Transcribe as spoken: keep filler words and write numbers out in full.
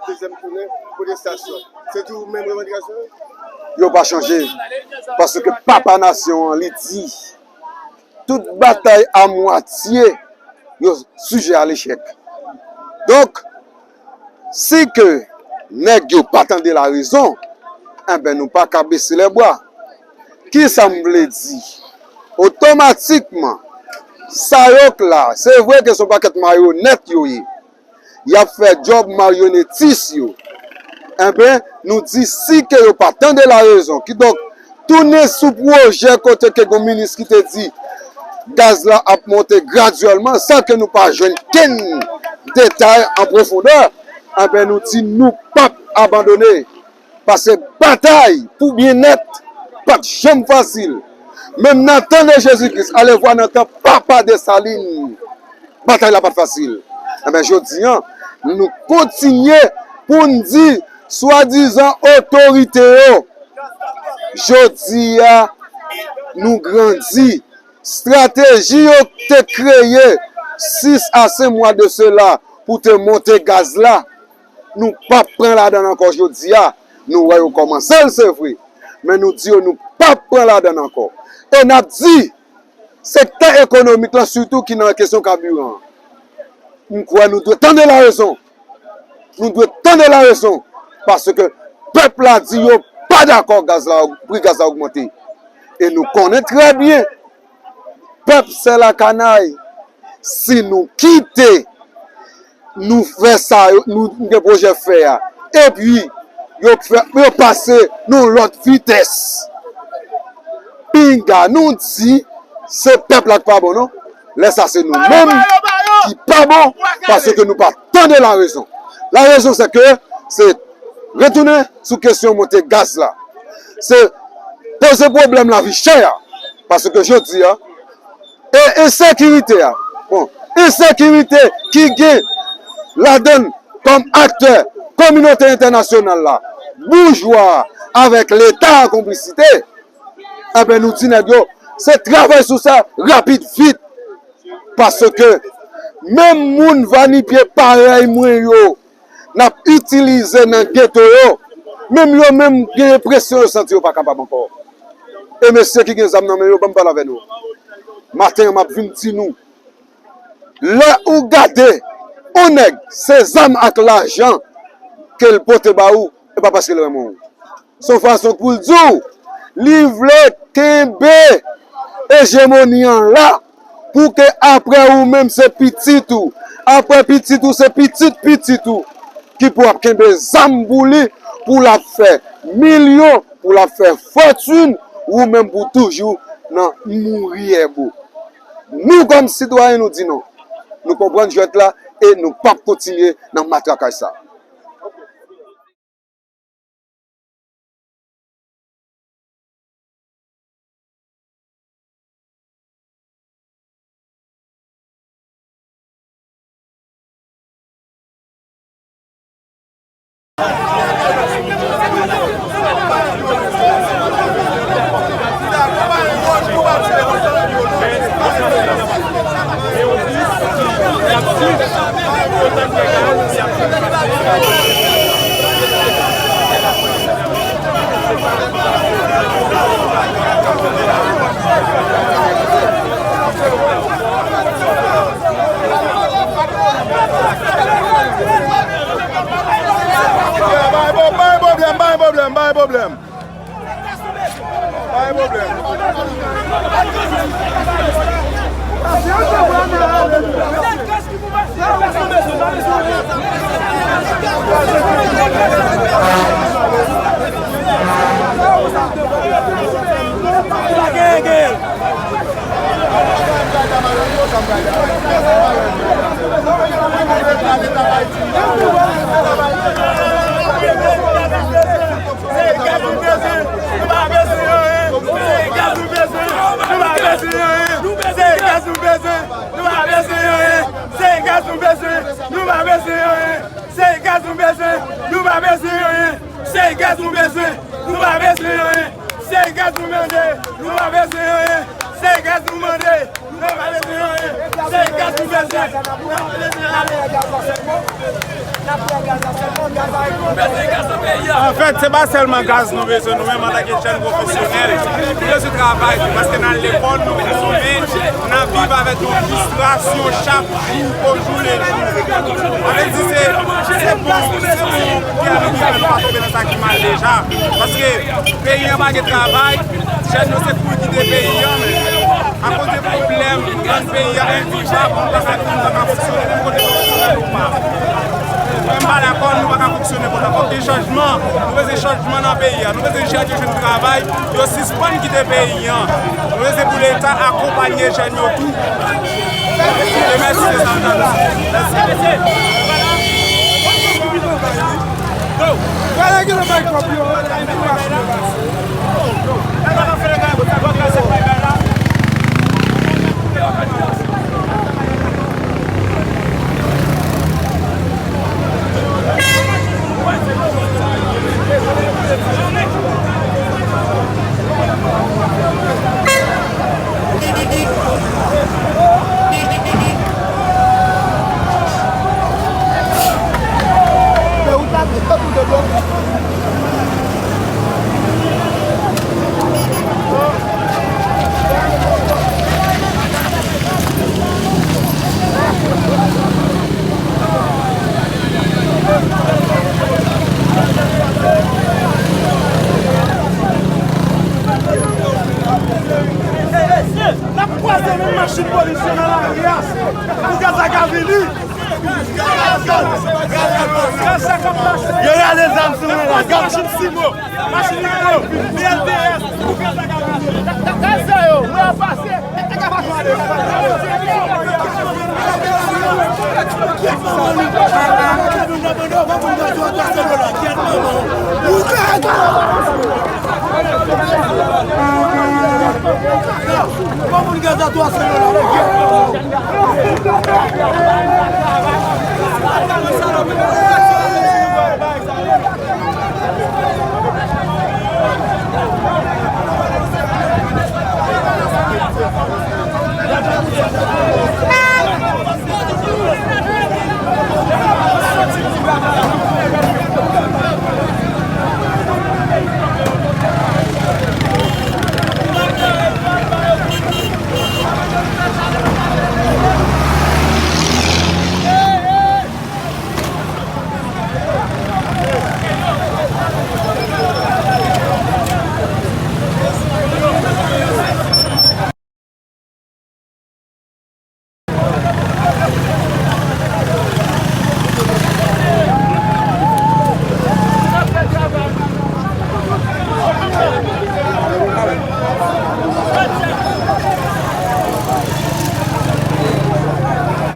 Dezyèm tounen pwotestasyon. Se toujou menm revandikasyon yo? Yo pa chanje. Paske papa nasyon an, li di, tout batay a mwatye, yo sijè a lechèk. Donk, si ke nèg yo pa tande larezon, enben, nou pa ka bese lè bwa. Kisa m vle di? Otomatikman, sa yo k la, se vre ke se yon pakèt mayonèt yo ye. Y ap fè djòb maryonetis yo. Enben, nou di si ke yo pa tande larezon. Kidonk, tounen sou pwojè kote ke gon minis ki te di gaz la ap monte gradyèlman, san ke nou pa jwenn kenn detay an pwofondè, enben, nou di nou p ap abandone. Paske batay pou byennèt pa t janm fasil. Menm nan tan de Jezi Kris, alevwa nan tan Papa Desalin, batay la pa t fasil. Enben, jodi a, nou kontinye pou n di swadizan otorite yo, jodi a, nou grandi. Estrateji yo te kreye sis a senk mwa de sela pou te monte gaz la, nou p ap pran ladan l ankò jodi a. Nou wè yo kòmanse l, se vre, men nou di yo nou p ap pran ladan l ankò. E n ap di sektè ekonomik lan sitou ki nan kesyon kabiran an, m kwè nou dwe tande larezon. Nou dwe tande larezon, paske pèp la di yo pa dakò gaz la, pri gaz la ogmante. E nou konnen trè byen, pèp se lakanay. Si nou kite, nou fè sa, nou gen pwojè fè a, epi yo fè, yo pase nan lòt vitès. Pinga, nou di, se pèp la k pa bon, non. Lè sa, se nou menm ki pa bon, paske nou pa tande larezon. Larezon, se ke, se retounen sou kesyon monte gaz la. Se poze pwoblèm lavi chè a. Paske jodi a, e ensekirite a, bon, ensekirite ki gen ladan l kòm aktè kominote entènasyonal la, boujwa a, avèk Leta an konplisite, enben, nou di nèg yo, se travay sou sa rapid vit. Paske menm moun vanipye parèy mwen yo, n ap itilize nan geto yo, menm yo menm gen enpresyon yo santi yo pa kapab ankò. E mesye ki gen zam nan men yo, ban m pale avè nou. Maten an, m ap vin di nou, lè ou gade yon nèg, se zam ak lajan ke l pote ba ou, e pa paske l renmen w. Se yon fason pou l di w, li vle kenbe ejemoni an la, pou ke apre ou menm se pitit ou, apre pitit ou se pitit pitit ou, ki pou ap kenbe zam pou li, pou l ap fè milyon, pou l ap fè fòtin, ou menm pou toujou nan mouri èbo. Nou kòm sitwayen, nou di non. Nou konprann jwèt la e nou p ap kontinye nan matrakaj sa. Bay pwoblèm, bay pwoblèm, bay pwoblèm. Pa gen pwoblèm. Se gaz nou bezwen, nou pa bezwen anyen. Se gaz nou bezwen, nou pa bezwen anyen. Se gaz nou bezwen, nou pa bezwen anyen. Se gaz nou bezwen, nou pa bezwen anyen. Se gaz nou bezwen, nou pa bezwen anyen. Se gaz nou bezwen, nou pa bezwen anyen. Se gaz nou mande, nou pa bezwen anyen. Se gaz nou mande, nou pa bezwen anyen. Se gaz nou bezwen, nou pa bezwen anyen. Anfèt, se pa sèlman gaz nou bezwen, nou menm antanke jèn pwofesyonèl. Nou bezwen travay tou, paske nan lekòl, nou konsome, n ap viv avèk yon fristrasyon chak jou, o jou le jou. Sa vle di, se, se bon, se bon kè nou ki fè nou pa tonbe nan sa ki mal deja. Paske peyi an pa gen travay, jèn yo se kouri kite peyi an, men akoz de pwoblèm, rann peyi a envivab, nou pa ka, nou pa ka fonksyone, menm kote pwofesyonèl ou pa. Mwen m pa dakò, nou pa ka fonksyone konsa. Fòk gen chanjman, nou bezwen chanjman nan peyi a. Nou bezwen jèn yo jwenn travay, yo sispann kite peyi an. Nou bezwen pou Leta akonpanye jèn yo tou. E mèsi, se sa m ta di. Mèsi. N ap kwaze menm machin polis yo nan lari a pou gaz la ka vini. Yo rale zam sou mwen la. Gad Jim Simo. Machin Nino. B L T S. Gaz sa yo, nou ap pase. Bon moun gaz a twa san dola.